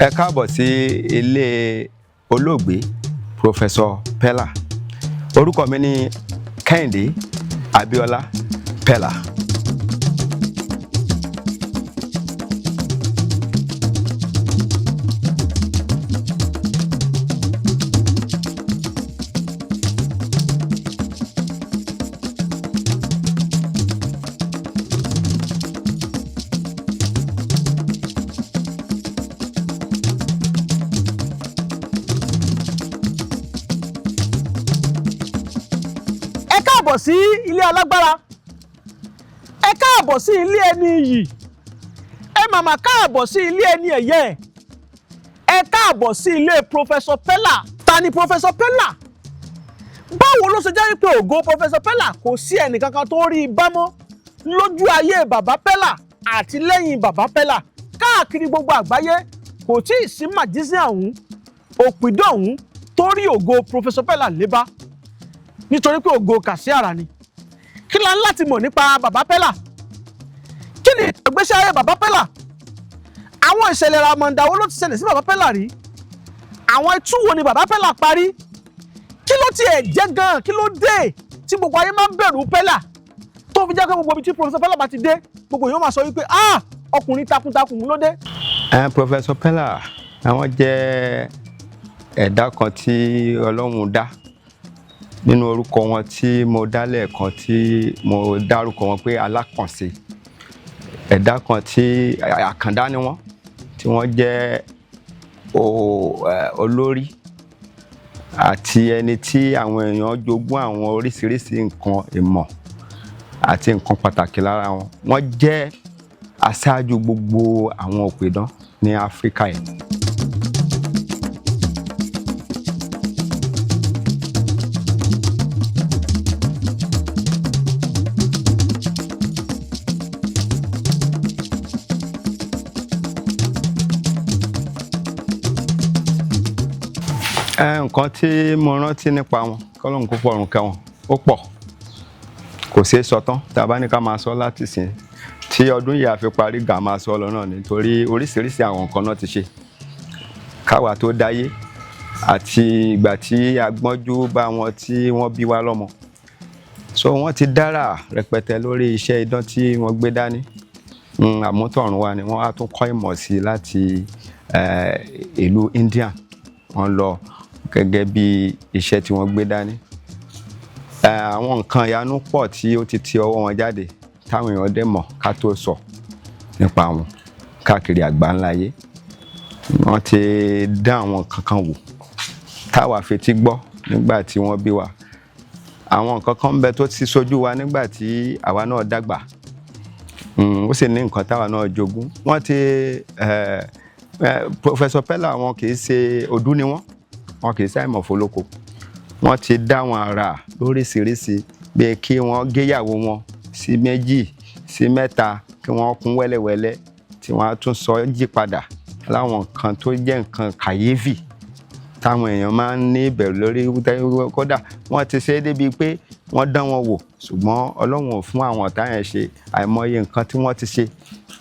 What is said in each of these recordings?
Ẹ káàbọ̀ sí ilé olóògbé Professor Pella. Orúkọ mi ni Kẹ́hìndé Abíọ́lá Pella. Ẹ káàbọ̀ sí ilé alágbára, ẹ káàbọ̀ sí ilé ẹni iyì, ẹ màmá káàbọ̀ sí ilé ẹni ẹ̀yẹ, ẹ káàbọ̀ sí ilé Professor Pella. Ta ni Professor Pella? Báwo ló ṣe jẹ́ wípé ògo Professor Pella kò sí ẹnìkankan tó rí i bá mọ́ lójú ayé bàbá Pella àti lẹ́yìn bàbá Pella káàkiri gbogbo àgbáyé? Kò tí ì sí magician ọ̀hún, òpìdán ọ̀hún tó rí ògo Professor Pella lébá, nítorí pé ògo kàsí àrà ni. Kí la ń láti mọ̀ nípa bàbá Pella? Kí ni ìgbésí ayé bàbá Pella? Àwọn ìṣẹ̀lẹ̀ ràmọ̀ǹdà wo ló ti ṣẹlẹ̀ sí bàbá Pella rí? Àwọn itú wo ni bàbá Pella parí? Kí ló tiẹ̀ jẹ́ gan-an? Kí ló dé tí gbogbo ayé máa ń bẹ̀rù Pella, tó fi jẹ́ pé gbogbo ibi tí Professor Pella bá ti dé, gbogbo yóò máa sọ wípé, "Ah, ọkùnrin takuntakun ló dé"? Professor Pella, àwọn jẹ́ ẹ̀dá kan tí Ọlọ́run dá. Nínú orúkọ wọn tí mo dá lẹ́ẹ̀kan, tí mo dárúkọ wọn pé alákànṣe ẹ̀dá kan tí àkàndá ni wọ́n, tí wọ́n jẹ́ olórí àti ẹni tí àwọn èèyàn jogún àwọn oríṣiríṣi nǹkan ìmọ̀ àti nǹkan pàtàkì lára wọn. Wọ́n jẹ́ aṣáájú gbogbo àwọn òpìdán ní Áfíríkà yìí. Nǹkan tí mo rántí nípa wọn, k'Ọlọ́run kó fọ̀run kẹ́ wọn, ó pọ̀, kò ṣeé sọ tán. Tá a bá ní ká máa sọ láti sìn tí ọdún yìí á fi parí gà, máa sọ lọ náà, nítorí oríṣiríṣi àwọn nǹkan náà ti ṣe káwa tó dáyé àti ìgbà tí a gbọ́njú bá wọn tí wọ́n bí wa lọ́mọ. So wọ́n ti dára rẹpẹtẹ lórí iṣẹ́ idán tí wọ́n gbé dání. Àmútọ̀run wa ni wọ́n á tún kọ́ ìmọ̀ sí láti ìlú India. Wọ́n lọ gẹ́gẹ́ bí iṣẹ́ tí wọ́n gbé dání. Àwọn nǹkan ìyanu pọ̀ tí ó ti ti ọwọ́ wọn jáde táwọn èèyàn dẹ̀ mọ̀ ká tó sọ nípa wọn káàkiri àgbáńlá ayé. Wọ́n ti dá àwọn nǹkan kan wò táwa fetí gbọ́ nígbà tí wọ́n bí wa. Àwọn nǹkan kan ń bẹ tó ti ṣojú wa nígbà tí àwa náà dàgbà. Ó sì ní nǹkan táwa náà jogún. Wọ́n ti Professor Pella, wọn kì í ṣe òdú ni wọ́n, wọn kì í ṣe àìmọ̀fólóko. Wọ́n ti dá wọn àrà lóríṣiríṣi, bíi kí wọ́n géyàwó wọn sí méjì, sí mẹ́ta, kí wọ́n kún wẹ́lẹ́wẹ́lẹ́, tí wọ́n á tún sọ jí padà, láwọn nǹkan tó jẹ́ nǹkan kàyéfì táwọn èèyàn máa ń ní ìbẹ̀rù lórí. Kódà wọ́n ti ṣe é débi pé wọ́n dán wọn wò, ṣùgbọ́n Ọlọ́run ò fún àwọn ọ̀tá yẹn ṣe. Àìmọye nǹkan tí wọ́n ti ṣe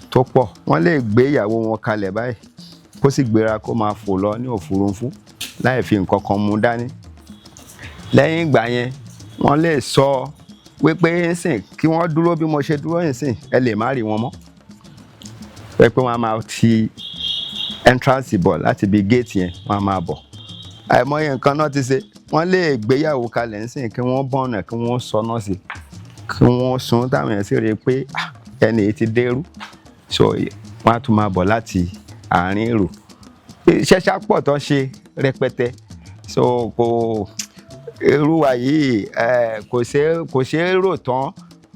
tó pọ̀. Wọ́n lè gbé ìyàwó wọn kalẹ̀ báyìí, kó sì gbéra, kó máa fò lọ ní òfurufú láì fi nǹkan kan mú dání. Lẹ́yìn ìgbà yẹn, wọ́n lè sọ wípé ńsìn kí wọ́n dúró bí mo ṣe dúró ńsìn, ẹ lè má rí wọn mọ́, pé wọ́n á máa ti entrance bọ̀ láti ibi gate yẹn, wọ́n á máa bọ̀. Àìmọye nǹkan náà ti ṣe. Wọ́n lè gbéyàwó kalẹ̀ ńsìn, kí wọ́n bọ̀nà, kí wọ́n sọná sí, kí wọ́n sun, táwọn èèyàn sì rí i pé, "Ah, ẹni yìí ti dérú." So wọ́n á tún máa bọ̀ láti àárín èrò. Iṣẹ́ ṣá pọ̀ tó ṣe rẹpẹtẹ. So kò irú wa yìí, kò ṣeé rò tán.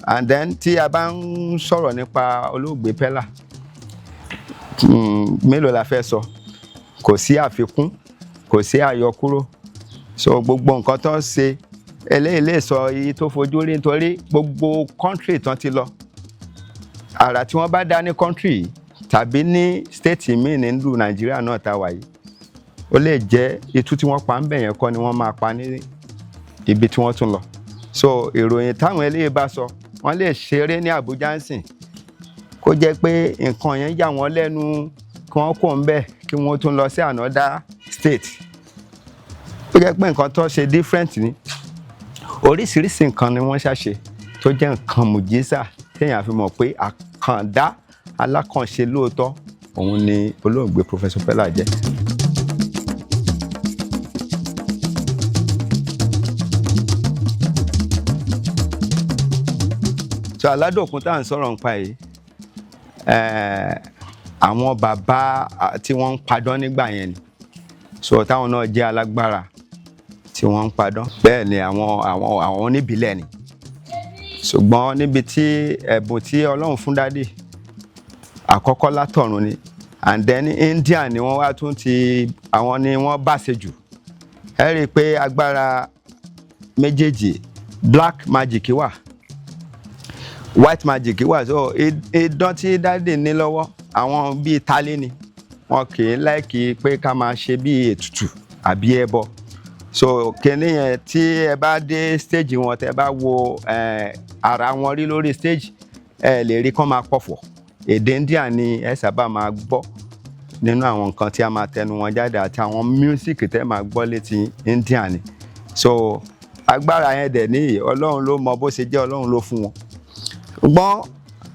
And then tí a bá ń sọ̀rọ̀ nípa olóògbé Pella, mélòó la fẹ́ sọ? Kò sí àfikún, kò sí àyọkúrò. So gbogbo nǹkan tó ń ṣe, eléyìí lè sọ iye tó fojú rí, nítorí gbogbo country tán ti lọ, àrà tí wọ́n bá dá ní country yìí tàbí ní state míì nílùú Nàìjíríà náà tá a wà yìí, ó lè jẹ́ itú tí wọ́n pa ń bẹ̀ yẹn kọ́ ni wọ́n máa pa ní ibi tí wọ́n tún lọ. So ìròyìn táwọn eléyìí bá sọ, wọ́n lè ṣeré ní Àbújá ń sìn, kó jẹ́ pé nǹkan yẹn yà wọ́n lẹ́nu, kí Kí wọ́n kó ń bẹ̀, kí wọ́n tún lọ sí another state, ó jẹ́ pé nǹkan tó ṣe different ni. Oríṣiríṣi nǹkan ni wọ́n ṣàṣe tó jẹ́ nǹkan mùjísà téèyàn fi mọ̀ pé àkàndá alákànṣe lóòótọ́ òun ni olóògbé Professor Peller jẹ́. So Aládòkun tá à ń sọ̀rọ̀ nípa yìí, àwọn bàbá tí wọ́n ń padán nígbà yẹn ni. So táwọn náà jẹ́ alágbára tí wọ́n ń padán. Bẹ́ẹ̀ ni àwọn oníbílẹ̀ ni. Ṣùgbọ́n níbi tí ẹ̀bùn tí Ọlọ́run fún daddy àkọ́kọ́ látọ̀run ni, and then India ni wọ́n wá tún ti, àwọn ni wọ́n bá ṣe jù. Ẹ rí i pé agbára méjèèjì, black magic wà, white magic wà. So idán tí daddy ní lọ́wọ́, àwọn bíi tálé ni, wọn kì í like pé ká máa ṣe bíi ètùtù àbí ẹbọ. So kíní yẹn, tí ẹ bá dé stage wọn, tẹ bá wo ara wọn rí lórí stage, ẹ lè rí kán máa pọ̀fọ̀. Èdè India ni ẹ sábà máa gbọ́ nínú àwọn nǹkan tí a máa tẹnu wọn jáde, àti àwọn music tẹ́ máa gbọ́ létí, India ni. So agbára yẹn dẹ̀ ní, Ọlọ́run ló mọ bó ṣe jẹ́, Ọlọ́run ló fún wọn. Ṣùgbọ́n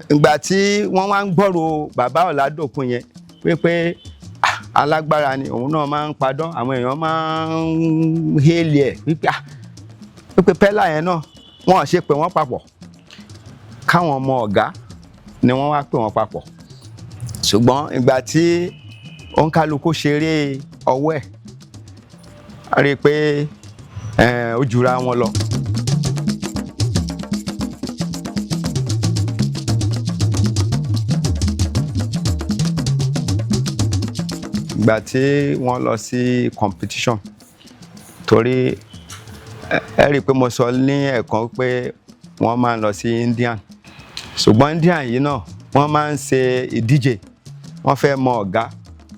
ìgbà tí wọ́n wá ń gbọ́rò bàbá Ọ̀làdòkun yẹn wípé alágbára ni, òun náà máa ń padán, àwọn èèyàn máa ń hail ẹ̀ wípé Peller yẹn náà, wọ́n ṣe pé wọ́n papọ̀ káwọn ọmọ ọ̀gá ni wọ́n wá pè wọ́n papọ̀. Ṣùgbọ́n ìgbà tí òǹkálukú ṣeré ọwọ́ ẹ̀, a rí i pé ó jura wọn lọ. Ìgbà tí wọ́n lọ sí competition, torí ẹ rí i pé mo sọ ní ẹ̀kan pé wọ́n máa ń lọ sí Indian. Ṣùgbọ́n Indian yìí náà, wọ́n máa ń ṣe ìdíje, wọ́n fẹ́ mọ ọ̀gá.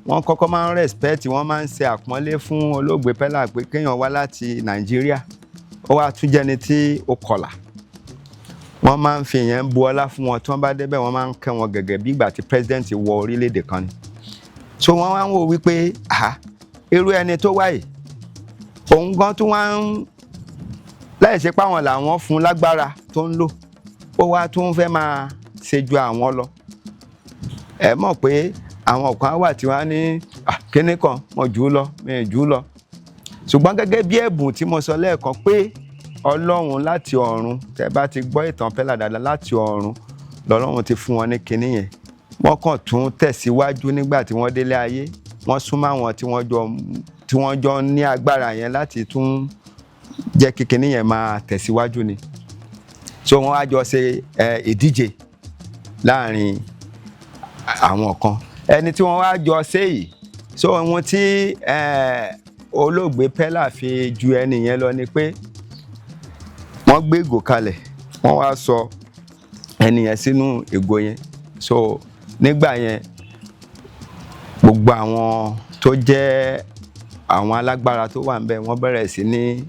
Wọ́n kọ́kọ́ máa ń respect, wọ́n máa ń ṣe àpọ́nlé fún olóògbé Peller pé kéèyàn wá láti Nàìjíríà, ó wá tún jẹ́ni tí ó kọlà, wọ́n máa ń fi ìyẹn bu ọlá fún wọn. Tí wọ́n bá débẹ̀, wọ́n máa ń kẹ́ wọn gẹ́gẹ́ bí ìgbà tí president wọ orílẹ̀-èdè kan ni. So wọ́n wá ń wò wípé, ah, irú ẹni tó wáyé, òun gan tún wá ń láì ṣe páwọn làwọn fún lágbára tó ń lò, ó wá tún fẹ́ máa ṣe ju àwọn lọ. Ẹ mọ̀ pé àwọn kan wà tí wọ́n á ní, "Ah, kíní kan mo jù ú lọ, mi ò jù ú lọ." Ṣùgbọ́n gẹ́gẹ́ bí ẹ̀bùn tí mo sọ lẹ́ẹ̀kan pé Ọlọ́run láti ọ̀run, tẹ́ bá ti gbọ́ ìtàn Peller dáadáa, láti ọ̀run lọ́lọ́run ti fún wọn ní kinní yẹn. Wọ́n kàn tún tẹ̀síwájú nígbà tí wọ́n délé ayé, wọ́n súnmọ́ àwọn tí wọ́n jọ ní agbára yẹn láti tún jẹ́ kí kinní yẹn máa tẹ̀síwájú ni. So wọ́n á jọ ṣe ìdíje láàrin àwọn kan, ẹni tí wọ́n wá jọ ṣe yìí. So ohun tí olóògbé Peller fi ju ẹni yẹn lọ ni pé wọ́n gbé ìgò kalẹ̀, wọ́n wá sọ ẹni yẹn sínú ìgò yẹn. So nígbà yẹn, gbogbo àwọn tó jẹ́ àwọn alágbára tó wà níbẹ̀, wọ́n bẹ̀rẹ̀ sí ní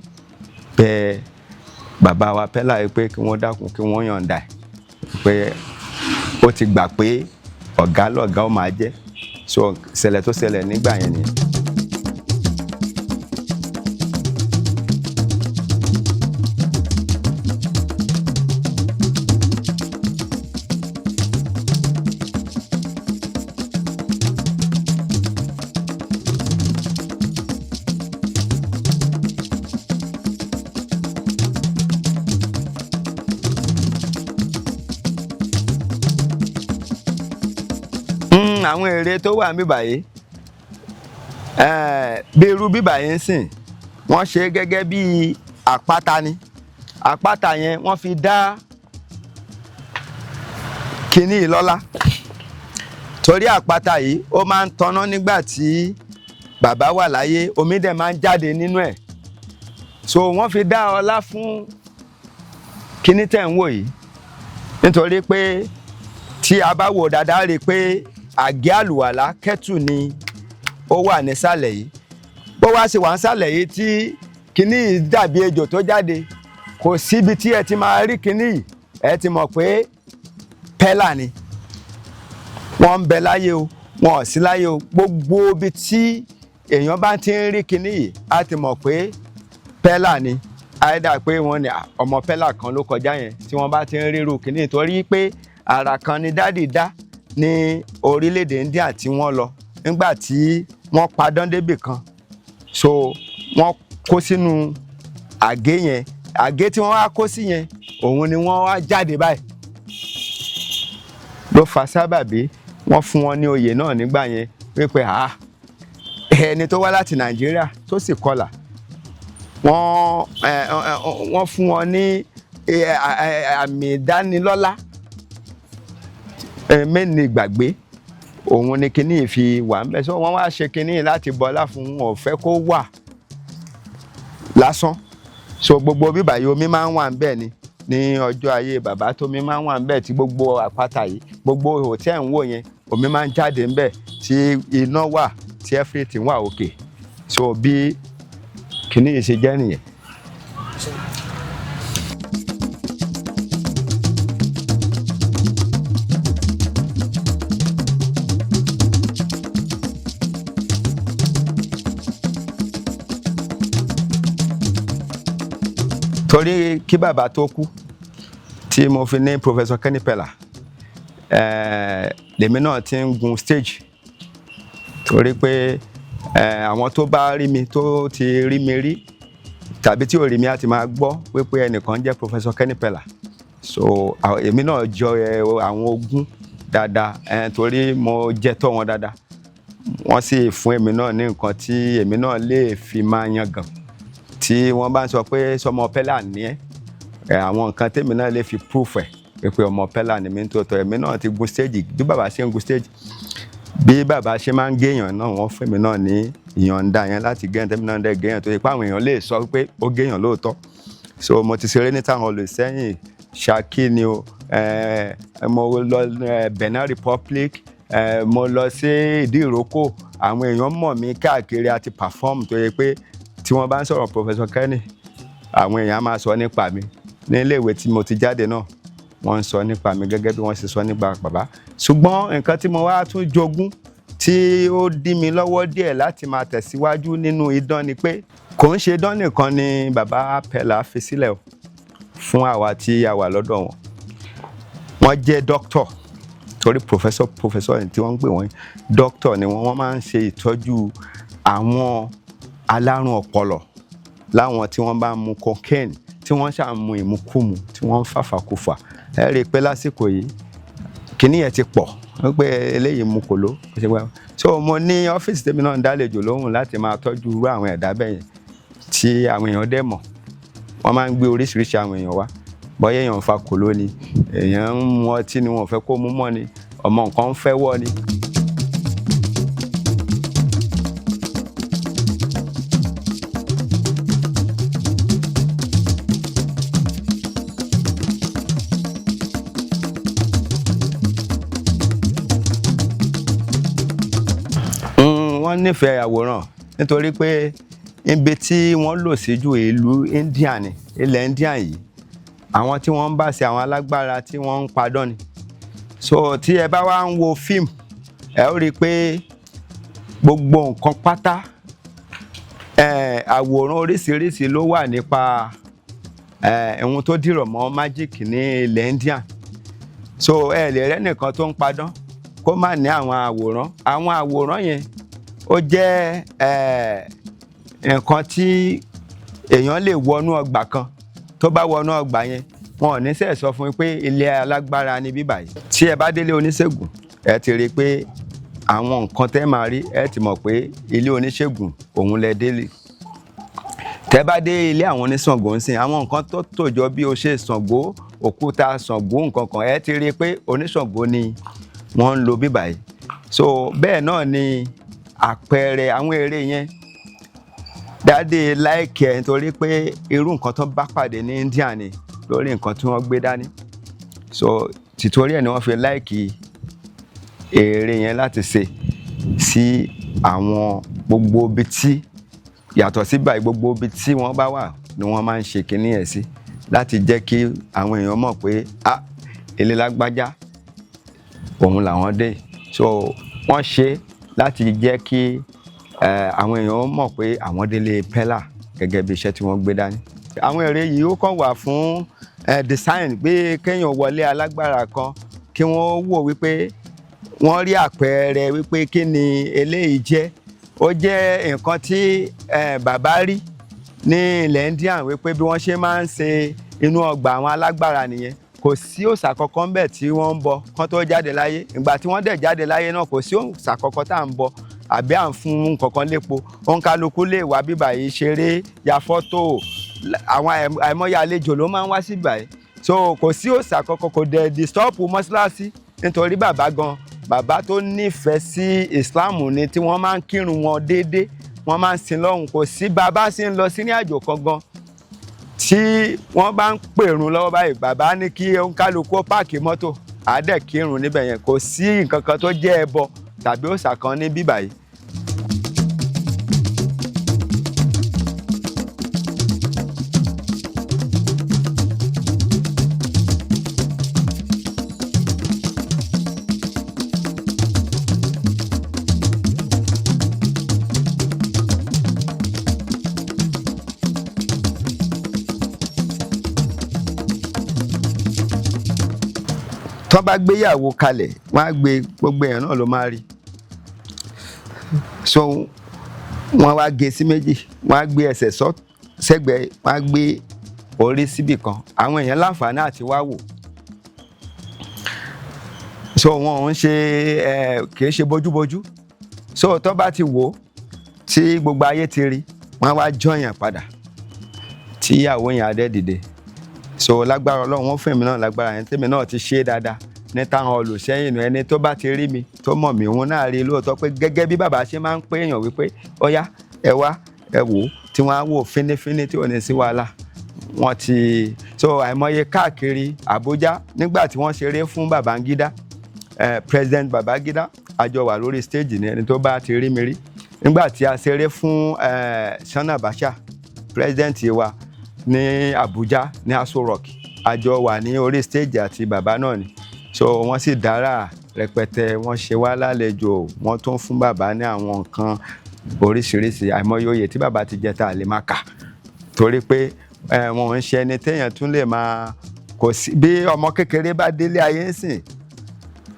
bẹ bàbá wa Peller yìí pé kí wọ́n dákun, kí wọ́n yọ̀ǹda ẹ̀, pé ó ti gbà pé ọ̀gá lọ̀gá ó máa jẹ́. So ìṣẹ̀lẹ̀ tó ṣẹlẹ̀ nígbà yẹn nìyẹn. Àwọn ère tó wà níbí báyìí, bí irú bíbà yìí ń sìn, wọ́n ṣe é gẹ́gẹ́ bí àpáta ni. Àpáta yẹn, wọ́n fi dá kinní yìí lọ́lá, torí àpáta yìí, ó máa ń tanná nígbà tí bàbá wà láyé, omi dẹ̀ máa ń jáde nínú ẹ̀. So wọ́n fi dá ọlá fún kinní tẹ̀ ń wò yìí, nítorí pé tí a bá wò dáadáa, rí i pé àgé àlùwàlá kẹ́tù ni ó wà nísàlẹ̀ yìí. Bó wá ṣe wà nísàlẹ̀ yìí tí kinní yìí dàbí ejò tó jáde, kò síbi tí ẹ ti máa rí kinní yìí, ẹ ti mọ̀ pé Peller ni. Wọ́n ń bẹ láyé o. Wọn ò sí láyé o. Gbogbo ibi tí èèyàn bá ti ń rí kinní yìí, á ti mọ̀ pé Pẹ́là ni, àìdá pé wọ́n ní ọmọ Pẹ́là kan ló kọjá yẹn tí wọ́n bá ti ń ríru kinní, torí pé àrà kan ni daddy dá ní orílẹ̀-èdè India tí wọ́n lọ nígbà tí wọ́n padán débì kan. So wọ́n kó sínú àgé yẹn. Àgé tí wọ́n wá kó sí yẹn, òun ni wọ́n wá jáde báyìí, ló fa sábàbí wọ́n fún wọn ní oyè náà nígbà yẹn, wípé ẹni tó wá láti Nàìjíríà tó sì kọlà, wọ́n fún wọn ní àmì ìdánilọ́lá mẹ́ni gbàgbé. Òun ni kinní yìí fi wà ń bẹ̀. So wọ́n wá ṣe kinní yìí láti bọlá fún wọn, ò fẹ́ kó wà lásán. So gbogbo bíbà yìí, omi máa ń wà ń bẹ̀ ni. Ní ọjọ́ ayé bàbá, tómi máa ń wà ń bẹ̀, tí gbogbo àpáta yìí, gbogbo ihò tí ẹ̀ ń wò yẹn, omi máa ń jáde ń bẹ̀, tí iná wà, tí everything wà òkè. So bí kinní yìí ṣe jẹ́ nìyẹn. Torí kí bàbá tó kú tí mo fi ní Professor Kenny Pella, lèmi náà ti ń gun stage, torí pé àwọn tó bá rí mi, tó ti rí mi rí tàbí tí ò rí mi, á ti máa gbọ́ wípé ẹnìkan jẹ́ Professor Kenny Pella. So èmi náà jọ àwọn ogún dáadáa, torí mo jẹ́ tọ́ wọn dáadáa. Wọ́n sì fún èmi náà ní nǹkan tí èmi náà lè fi máa yangàn tí wọ́n bá ń sọ pé sọmọ Pella ní ẹ́. Àwọn nǹkan tèmi náà lè fi proof ẹ̀ pé ọmọ Pella ni mí tó tọ́. Èmi náà ti gun stage bí bàbá ṣe ń gun stage, bí bàbá ṣe máa ń géèyàn náà. Wọ́n fún èmi náà ní ìyọ̀ǹda yẹn láti géèyàn, tèmi náà dẹ̀ géèyàn tó yẹ pé àwọn èèyàn lè sọ pé ó géèyàn lóòótọ́. So mo ti ṣeré ní town hall sẹ́yìn, Ṣakí ni o, mo lọ Benin Republic, mo lọ sí Ìdí Ìrókò. Àwọn èèyàn mọ̀ mí káàkiri àti perform, tó yẹ pé tí wọ́n bá ń sọ̀rọ̀ Professor Kenny, àwọn èèyàn á máa sọ nípa mi. Ní iléèwé tí mo ti jáde náà, wọ́n ń sọ nípa mi gẹ́gẹ́ bí wọ́n ṣe sọ nípa bàbá. Ṣùgbọ́n nǹkan tí mo wá tún jogún tí ó dí mi lọ́wọ́ díẹ̀ láti máa tẹ̀síwájú nínú idán ni pé kò ń ṣe idán nìkan ni bàbá Pella fi sílẹ̀ o fún àwa tí a wà lọ́dọ̀ wọn. Wọ́n jẹ́ doctor, torí professor tí wọ́n ń pè wọ́n, doctor ni wọ́n. Wọ́n máa ń ṣe ìtọ́jú àwọn alárùn ọpọlọ, láwọn tí wọ́n bá ń mu cocaine, tí wọ́n ṣáà ń mu ìmukúmu, tí wọ́n ń fàfàkùfà. Ẹ rí i pé lásìkò yìí, kíní yẹn ti pọ̀, wọ́n pé eléyìí mu kòló. So mo ní ọ́fíìsì tèmi náà ń dálejò lóhùn láti máa tọ́jú irú àwọn ẹ̀dá bẹ́ẹ̀ yẹn, tí àwọn èèyàn dẹ̀ mọ̀. Wọ́n máa ń gbé oríṣiríṣi àwọn èèyàn wá, bóyá èèyàn ń fa kòló ni, èèyàn ń mu ọtí ni, wọn ò fẹ́ kó mú mọ́ ni, ọmọ nǹkan ń fẹ́ wọ́ ni. Wọ́n nífẹ̀ẹ́ àwòrán, nítorí pé ibi tí wọ́n lò sí ju ìlú India ni. Ilẹ̀ India yìí, àwọn tí wọ́n ń bá ṣe, àwọn alágbára tí wọ́n ń padán ni. So tí ẹ bá wá ń wo fíìmù, ẹ ó rí i pé gbogbo nǹkan pátá, àwòrán oríṣiríṣi ló wà nípa ohun tó dìrọ̀ mọ́ magic ní ilẹ̀ India. So ẹ lè rẹ́nìkan tó ń padán kó má ní àwọn àwòrán. Àwọn àwòrán yẹn, ó jẹ́ nǹkan tí èèyàn lè wọnú ọgbà kan. Tó bá wọnú ọgbà yẹn, wọn ò ní sẹ̀ sọ fún yín pé ilé alágbára ni bíbà yìí. Tí ẹ bá délé oníṣègùn, ẹ ti rí i pé àwọn nǹkan tẹ́ máa rí, ẹ ti mọ̀ pé ilé oníṣègùn òun lẹ délé. Tẹ́ bá dé ilé àwọn oníṣàngó ń sìn, àwọn nǹkan tó tòjọ bí o ṣe Ṣàngó, òkúta Ṣàngó, nǹkan kan, ẹ ti rí i pé oníṣàngó ni wọ́n ń lo bíbà yìí. So bẹ́ẹ̀ náà ni àpẹẹrẹ àwọn eré yẹn. Daddy like ẹ̀, nítorí pé irú nǹkan tó bá pàdé ní India ni lórí nǹkan tí wọ́n gbé dání. So tìtorí ẹ̀ ni wọ́n fi like eré yẹn láti ṣe sí àwọn gbogbo ibi tí yàtọ̀ sí báyìí. Gbogbo ibi tí wọ́n bá wà ni wọ́n máa ń ṣe kinní ẹ̀ sí, láti jẹ́ kí àwọn èèyàn mọ̀ pé, ah, ilé lágbájá òun làwọn dé. So Wọ́n ṣe láti jẹ́ kí àwọn èèyàn mọ̀ pé àwọn délé Pella gẹ́gẹ́ bí iṣẹ́ tí wọ́n gbé dání. Àwọn ère yìí, ó kàn wà fún design pé kéèyàn wọlé alágbára kan, kí wọ́n wò wípé wọ́n rí àpẹẹrẹ wípé kí ni eléyìí jẹ́. Ó jẹ́ nǹkan tí bàbá rí ní ilẹ̀ India, wípé bí wọ́n ṣe máa ń ṣe inú ọgbà àwọn alágbára nìyẹn. Kò sí òòṣà kankan ńbẹ̀ tí wọ́n ń bọ kán tó jáde láyé. Ìgbà tí wọ́n dẹ̀ jáde láyé náà, kò sí òòṣà kankan tá à ń bọ àbí à ń fún nǹkankan lépo. Òǹkálukú lè wá bíbà yìí, ṣeré, ya fọ́tò. Àwọn àìmọye àlejò ló máa ń wá síbà yìí. So kò sí òòṣà kankan, kò dẹ̀ disturb mọ́ṣáláṣí, nítorí bàbá gan, bàbá tó nífẹ̀ẹ́ sí Islam ni, tí wọ́n máa ń kírun wọn déédéé, wọ́n máa ń sin lọ́hùn. Kò sí bàbá sí ń lọ sí ní àjò kan gan, tí wọ́n bá ń pèrun lọ́wọ́ báyìí, bàbá ní kí òǹkálukú park mọ́tò, àádẹ́ kírun níbẹ̀ yẹn. Kò sí nǹkan kan tó jẹ́ ẹbọ tàbí òòṣà kan ní bíbà yìí. Tọ́ bá gbéyàwó kalẹ̀, wọ́n á gbé, gbogbo èèyàn náà ló máa rí. So wọ́n wá gé sí méjì, wọ́n á gbé ẹsẹ̀ sọ sẹ́gbẹ̀ẹ́, wọ́n á gbé orí síbì kan. Àwọn èèyàn láǹfààní àti wá wò. So wọn ò ń ṣe ẹ, kì í ṣe bójúbójú. So tó bá ti wò ó, tí gbogbo ayé ti rí, wọ́n á wá jọyàn padà, tí ìyàwó yẹn á dẹ́ dìde. So lágbára Ọlọ́run, wọ́n fún èmi náà lágbára yẹn, tèmi náà ti ṣe é dáadáa ní táwọn olùsẹ́yìn nù. Ẹni tó bá ti rí mi, tó mọ̀ mí, òun náà rí lóòótọ́ pé gẹ́gẹ́ bí bàbá ṣe máa ń pé èèyàn wípé ọ̀yá, ẹ wá, ẹ wò ó, tí wọ́n á wò fínífíní, tí ò ní sí wàhálà. Wọ́n ti so àìmọye káàkiri Àbújá. Nígbà tí wọ́n ṣeré fún Babangida, President Babangida, a jọ wà lórí stage ní, ẹni tó bá ti rí mi rí. Nígbà tí a ṣeré fún Sani Abacha, president wa ní Abuja, ní Aso Rock, a jọ wà ní orí stage àti bàbá náà ni. So wọ́n sì dára rẹpẹtẹ, wọ́n ṣe wá lálejò, wọ́n tún fún bàbá ní àwọn nǹkan oríṣiríṣi. Àìmọye oyè tí bàbá ti jẹ tá a lè má kà, torí pé wọn ò ń ṣe ẹni téèyàn tún lè máa kò sí. Bí ọmọ kékeré bá délé ayé ń sìn,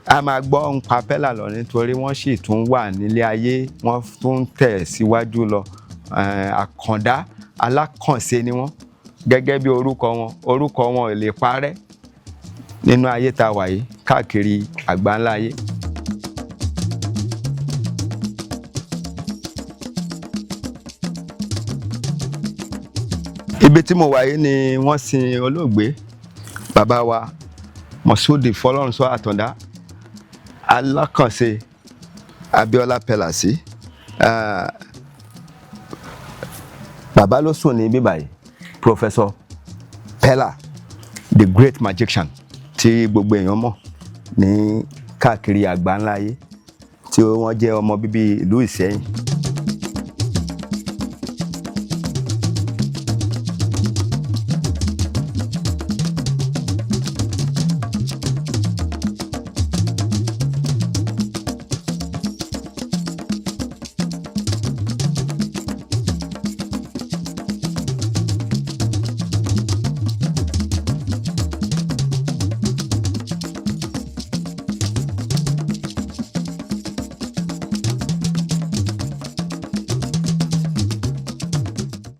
a máa gbọ́ ń pa Pella lọ, nítorí wọ́n sì tún wà nílé ayé, wọ́n tún ń tẹ̀ síwájú lọ. Àkàndá alákànṣe ni wọ́n, gẹ́gẹ́ bí orúkọ wọn. Orúkọ wọn ò lè parẹ́ nínú ayé tá a wà yìí, káàkiri àgbáńlá ayé. Ibi tí mo wà yìí ni wọ́n sin olóògbé bàbá wa Moshood Fọlọ́runṣọ́ Àtàndá Alákànṣe Abíọ́lá Pella sí. Bàbá ló sùn ní bíbá yìí, Professor Pella, the great magician, tí gbogbo èèyàn mọ̀ ní káàkiri àgbáńlá ayé, tí wọ́n jẹ́ ọmọ bíbí ìlú Ìsẹ́yìn.